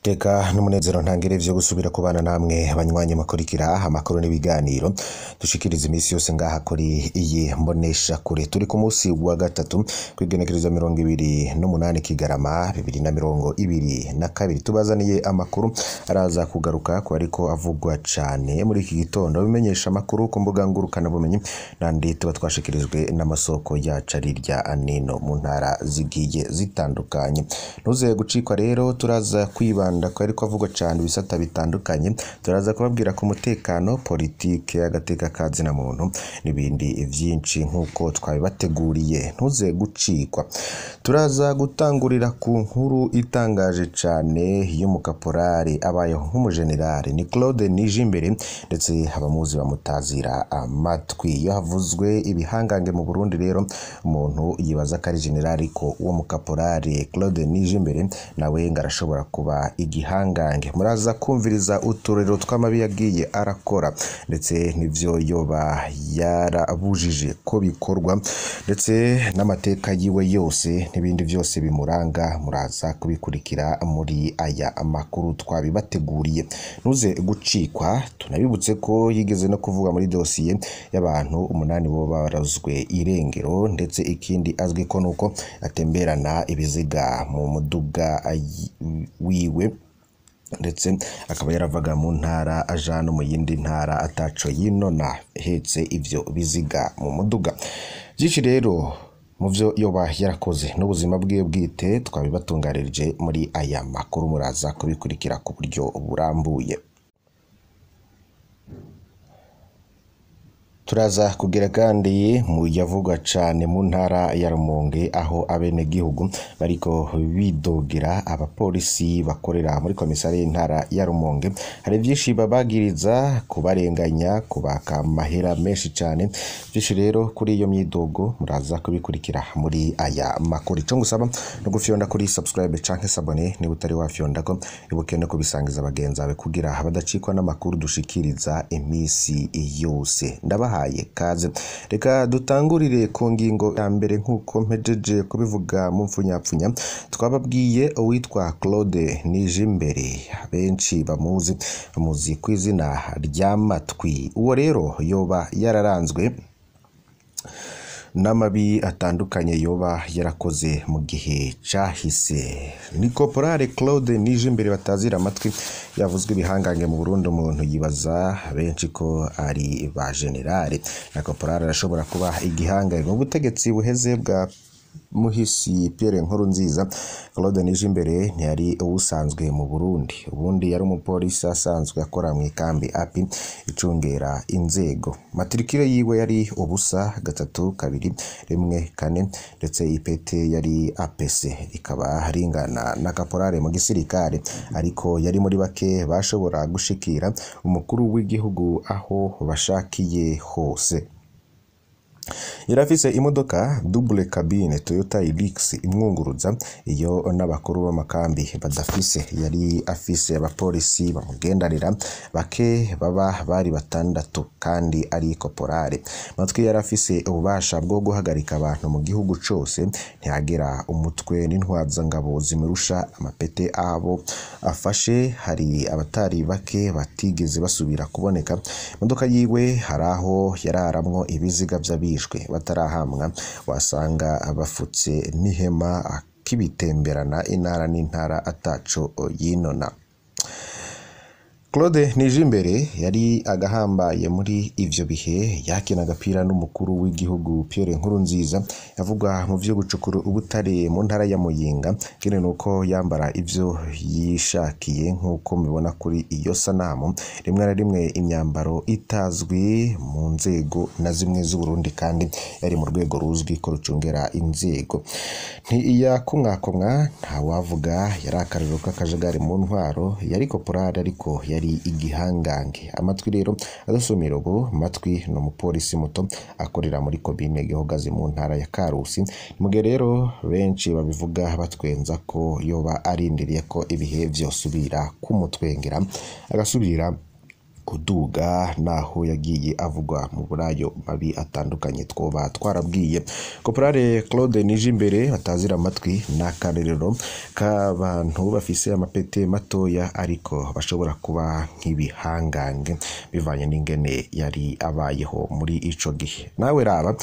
Teka n'umunezero ntangere vyo gusubira kubana namwe banywanyi mukurikira amakuru n'ibiganiro dushikiriza imisi yose ngaha kuri iyi mbonesha kure. Turi ku musi wa gatatu kw'igenekerezo 28 Kigarama 2022, tubazaniye amakuru araza kugaruka ku ariko avugwa cane muri iki gitondo, bimenyesha amakuru ku mbuga ngurukana bumenyi nandi tuba twashikirijwe n'amasoko yacu ari irya nino mu ntara zigiye zitandukanye. Ntuze gucikwa rero, turaza kwibanda ko ariko avugwa cane ibisata bitandukanye, turaza kubabwira ku mutekano, politike, agateka ka zina muntu n'ibindi vyinshi nk'uko twabibateguriye. Ntuze gucikwa. Turaza gutangurira ku nkuru itangaje cane y'umukaporari abayeho nk'umujenerali ni Claude Nijimbere, ndetse abamuzi bamutazira amatwi. Iyo havuzwe ibihangange mu Burundi rero umuntu yibaza ko ari generali, ko uwo mukaporari Claude Nijimbere nawe ngo arashobora kuba igihangange. Muraza kumviriza uturero tw'amabi yagiye arakora ndetse n'ivyo yoba yarabujije ko bikorwa, ndetse n'amateka yiwe yose n'ibindi vyose bimuranga muraza kubikurikira muri aya makuru twabibateguriye. Ntuze gucikwa. Tunabibutse ko yigeze no kuvuga muri dosiye y'abantu 8 bo barazwe irengero, ndetse ikindi azwi ko nuko atemberana ibiziga mu muduga wiwe, ndetse akaba yaravaga mu ntara aja no mu yindi ntara ataco yinona ahetse ivyo biziga mu muduga. Vyinshi rero muvyo yoba yarakoze n'ubuzima bwiwe bwite twabibatunganirije muri aya makuru, muraza kubikurikira ku buryo burambuye. Turaza kugera kandi mu yavugwa cane mu ntara ya Rumonge, aho abenegihugu bariko bidogera abapolisi bakorera muri komisariya y'intara ya Rumonge. Hari vyinshi babagiriza, kubarenganya, kubaka amahera menshi cane. Vyinshi rero kuri iyo myidogo muraza kubikurikira muri aya makuru. Ico ngusaba no gufyonda kuri subscribe canke s'abonner niba utari wafyondako, ibuke no kubisangiza bagenzi bawe kugira badacikwa n'amakuru dushikiriza imisi yose. Ndabahaye kaze. Reka dutangurire ku ngingo ya mbere nk'uko mpejeje kubivuga mu mfunyapfunya. Twababwiye uwitwa Claude Nijimbere, benshi bamuzi ku izina rya Matwi. Uwo rero yoba yararanzwe n'amabi atandukanye yoba yarakoze mu gihe cahise. Ni Korporale Claude Nijimbere batazira amatwi, yavuzwe ibihangange mu Burundi, umuntu yibaza benshi ko ari ba generale. Na Korporale arashobora kuba igihangange mu butegetsi buheze bwa Muhisi Pierre Nkurunziza. Claude Nijimbere ntiyari uwusanzwe mu Burundi, ubundi yari umupolisi asanzwe akora mu ikambi API icungera inzego. Matrikire yiwe yari 0 3 2 1 4, ndetse ipete yari APC rikaba ringana na kaporale mu gisirikare, ariko yari muri bake bashobora gushikira umukuru w'igihugu aho bashakiye hose. Yarafise imodoka double cabine Toyota Hilux imwunguruza iyo n'abakuru b'amakambi badafise. Yari afise abapolisi bamugendanira bake baba bari 6 kandi ari korporale. Matwi yarafise ububasha bwo guhagarika abantu mu gihugu cose, ntihagera umutwe n'intwazangabo zimirusha amapete abo afashe. Hari abatari bake batigeze basubira kuboneka. Imodoka yiwe haraho yararamwo ibiziga vy'abishwe batarahamwa, wasanga bafutse n'ihema akibitemberana intara n'intara ataco yinona. Claude Nijimbere yari agahambaye muri ivyo bihe, yakina agapira n'umukuru w'igihugu Pierre Nkurunziza, yavuga mu vyo gucukura ubutare mu ntara ya Muyinga, kene nuko yambara ivyo yishakiye nk'uko mubibona kuri iyo sanamu, rimwe na rimwe imyambaro itazwi mu nzego na zimwe z'Uburundi, kandi yari mu rwego ruzwi ko rucungera inzego. Ntiyakumwakomwa, ntawavuga yari akarero k'akajagari mu ntwaro, yari korporale ariko yari igihangange. Amatwi rero adasumira ubu Matwi ni umupolisi muto akorera muri komine Gihogazi mu ntara ya Karusi. Mugihe rero benshi babivuga batwenza ko yoba arindiriye ko ibihe vyosubira kumutwengera agasubira kuduga naho yagiye avugwa mu burayo mabi atandukanye twoba twarabwiye. Koporale Claude Nijimbere batazira amatwi n'akarerero k'abantu bafise amapete matoya ariko bashobora kuba nk'ibihangange bivanye n'ingene yari abayeho muri ico gihe. Nawe raba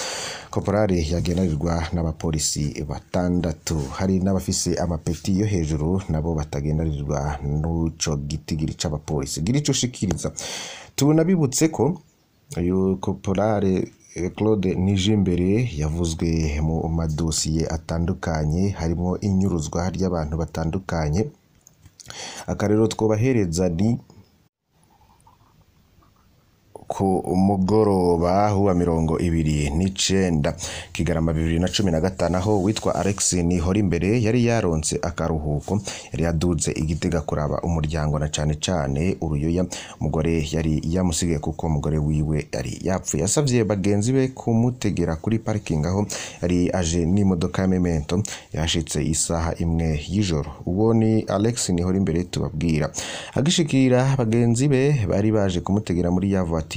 koporale yagendarirwa n'abapolisi batandatu, hari n'abafise amapeti yo hejuru nabo batagendarirwa n'uco gitigiri c'abapolisi. Gira ico ushikiriza. Tunabibutse ko uyu koporale Claude Nijimbere yavuzwe mu madosiye atandukanye harimo inyuruzwa ry'abantu batandukanye. Akarero twobahereza ni ku mugoroba wa 29 Kigarama 2015 aho witwa Alex Nihorimbere yari yaronse akaruhuko, yari yaduze igitega kuraba umuryango na cane cane uruyoya umugore yari yamusigaye kuko umugore wiwe yari yapfuye. Yasavye bagenzi be kumutegera kuri parking aho yari aje n'imodoka ya Memento yashitse isaha 1 y'ijoro. Uwo ni Alex Nihorimbere tubabwira. Agishikira bagenzi be bari baje kumutegera muri ya voiture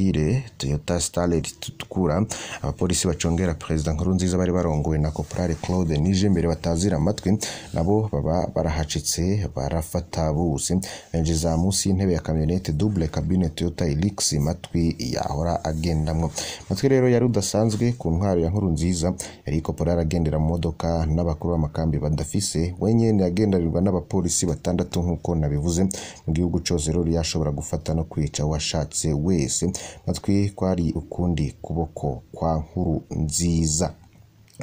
Toyota Starlet tutukura, abapolisi bacongera Perezida Nkurunziza bari barongowe na Koporale Claude Nijimbere batazira amatwi nabo baba barahacitse barafata bose binjiza munsi y'intebe ya kamyonete double cabine Toyota Hilux Matwi yahora agendamwo. Matwi rero yari udasanzwe ku ntwaro ya Nkurunziza, yari Koporale agendera mu modoka n'abakuru b'amakambi badafise, wenyene yagendarirwa n'abapolisi batandatu nk'uko nabivuze. Mu gihugu cose rero yashobora gufata no kwica uwashatse wese. Matwi kwari ukundi kuboko kwa Nkurunziza.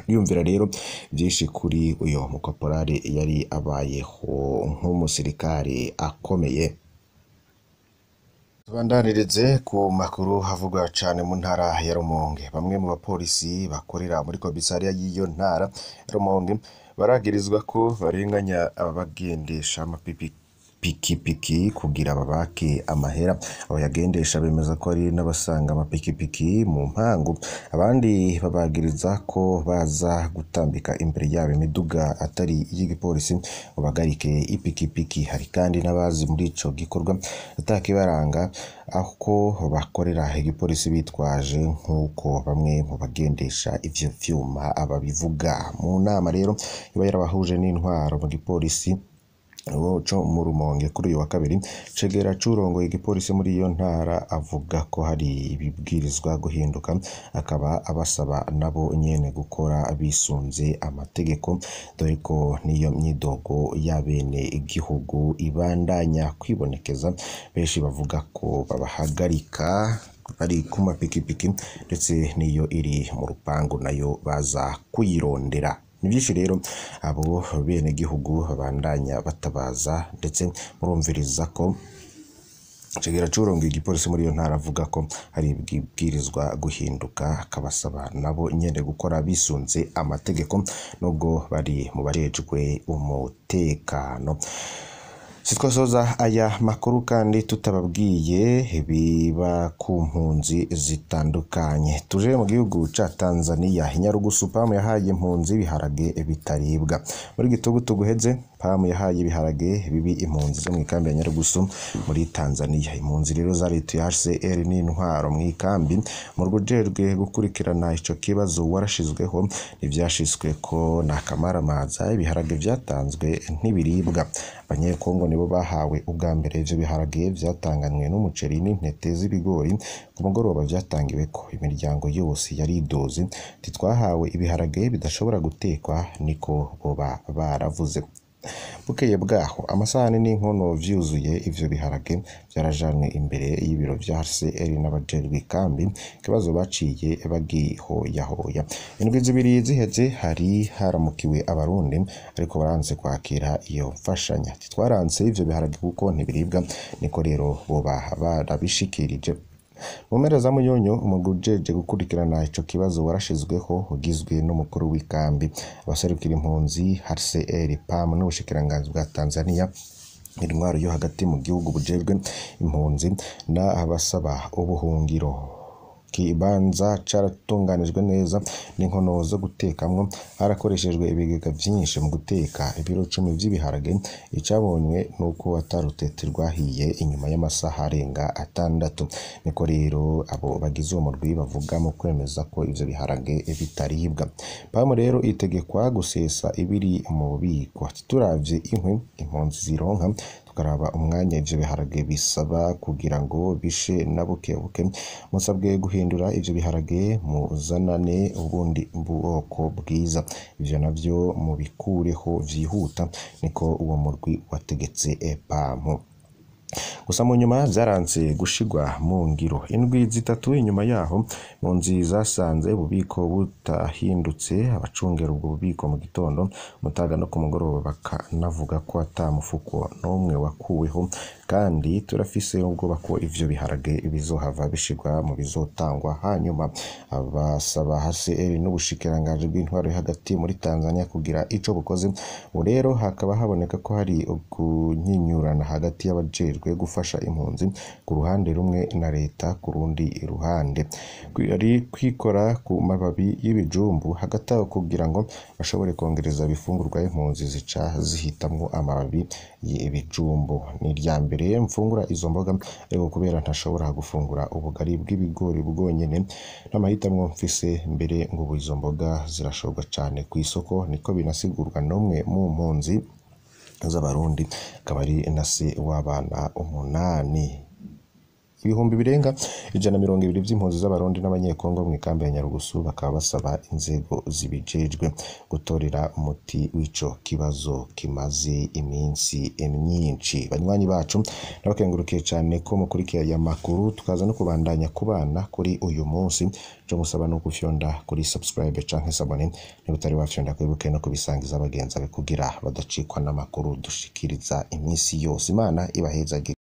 Yumvira rero byinshi kuri uyo mukoporale yari abayeho nk'umusirikare akomeye. Tubandanirize ku makuru havugwa cane mu ntara ya Rumonge. Bamwe mu bapolisi bakorera muri komisariya y'iyo ntara ya Rumonge baragirizwa ko barenganya abagendesha amapikipiki kugira babake amahera. Abayagendesha bemeza ko ari n'abasanga amapikipiki mu mpangu, abandi babagiriza ko baza gutambika imbere yabo imiduga atari iy'igipolisi ngo bagarike ipikipiki. Hari kandi n'abazi muri ico gikorwa atakibaranga aho bakorera igipolisi bitwaje nk'uko bamwe mu bagendesha ivyo vyuma ababivuga. Mu nama rero iba yarabahuje n'intwaro mu gipolisi co mu Rumonge kuri uyu wa kabiri, Cegera curongoye igipolisi muri iyo ntara avuga ko hari ibibwirizwa guhinduka, akaba abasaba nabo nyene gukora bisunze amategeko, dore ko n'iyo myidogo y'abene igihugu ibandanya kwibonekeza. Benshi bavuga ko babahagarika bari ku mapikipiki ndetse n'iyo iri mu rupangu nayo baza kuyirondera. Ni byinshi rero abo bene gihugu babandanya batabaza, ndetse murumviriza ko Cegera curongoye igipolisi muri iyo ntara avuga ko hari ibibwirizwa guhinduka, akabasaba nabo nyene gukora bisunze amategeko nubwo bari mu bajejwe umutekano. Sitwasoza aya makuru kandi tutababwiye biba ku mpunzi zitandukanye. Tuje mu gihugu ca Tanzania, Inyarugusu PAM yahaye impunzi ibiharage bitaribwa. Muri gitugutu guheze PAM yahaye ibiharage bibi impunzi zo mw'ikambi ya Nyarugusu muri Tanzania. Impunzi rero zarituye HCR n'intwaro mw'ikambi mu rwejejwe gukurikirana ico kibazo warashizweho, ntivyashitswe ko na kamaramaza ibiharage vyatanzwe ntibiribwa. Abanyekongo nibo bahawe ubwa mbere ivyo biharage vyatanganywe n'umuceri n'intete z'ibigori ku mugoroba vyatangiweko. Imiryango yose yaridoze ati twahawe ibiharage bidashobora gutekwa, niko boba baravuze. Bukeye bwaho amasahani n'inkono vyuzuye ivyo biharage vyarajanwe imbere y'ibiro vya HCR n'abajejwe ikambi, ikibazo baciye bagihoyahoya. Indwi zibiri ziheze hari haramukiwe abarundi ariko baranse kwakira iyo mfashanyo. Ati twaranse ivyo biharage kuko ntibiribwa, niko rero boba barabishikirije. Mu mpera za Munyonyo umugwi ujeje gukurikirana ico kibazo warashizweho ugizwe n'umukuru w'ikambi, abaserukira impunzi, HCR, PAM n'ubushikiranganji bwa Tanzania, intwaro yo hagati mu gihugu bujejwe impunzi n'abasaba ubuhungiro. Ikibanza caratunganijwe neza n'inkono zo gutekamwo, harakoreshejwe ibigega vyinshi mu guteka ibiro 10 vy'ibiharage. Icabonywe nuko ata rutete rwahiye inyuma y'amasaha arenga 6. Niko rero abo bagize uwo murwi bavuga mu kwemeza ko ivyo biharage bitaribwa. PAM rero itegekwa gusesa ibiri mu bubiko. Turavye inkwi impunzi zironka, tukaraba umwanya ivyo biharage bisaba kugira ngo bishe na bukebuke, musabwe guhindura ivyo biharage muzanane ubundi bwoko bwiza, ivyo navyo mubikureho vyihuta, niko uwo murwi wategetse PAM. Gusa mu nyuma vyaranse gushigwa mu ngiro. Indwi 3 inyuma yaho impunzi zasanze ububiko butahindutse, abacungera ubwo bubiko mu gitondo, mutaga no ku mugoroba bakanavuga ko ata mufuko n'umwe wakuweho, kandi turafise ubwoba ko ivyo biharage bizohava bishigwa mu bizotangwa hanyuma. Abasaba HCR n'ubushikiranganji bw'intwaro yo hagati muri Tanzania kugira ico bukoze. Ubu rero hakaba haboneka ko hari ukunyinyurana hagati y'abajejwe gufasha impunzi ku ruhande rumwe na leta ku rundi ruhande. Ari kwikora ku mababi y'ibijumbu hagati aho kugira ngo bashobore kongereza ibifungurwa, impunzi zica zihitamwo amababi y'ibijumbu. Ni irya mbere mfungura izo mboga, ariko kubera ntashobora gufungura ubugari bw'ibigori bwonyene n'amahitamwo mfise mbere ngo ubu izo mboga zirashorwa cane kw'isoko, niko binasigurwa n'umwe mu mpunzi z'Abarundi, akaba ari na se w'abana 8. Ibihumbi birenga 120 vy'impunzi z'Abarundi n'Abanyekongo mw'ikambi ya Nyarugusu bakaba basaba inzego zibijejwe gutorera umuti w'ico kibazo kimaze iminsi myinshi. Banywanyi bacu, ndabakengurukiye cane ko mukurikiye aya makuru, tukaza no kubandanya kubana kuri uyu munsi. Ico musaba no gufyonda kuri subscribe canke s'abonner niba utari wafyonda, kwibuke no kubisangiza bagenzi bawe kugira badacikwa n'amakuru dushikiriza iminsi yose. Imana ibahezagire.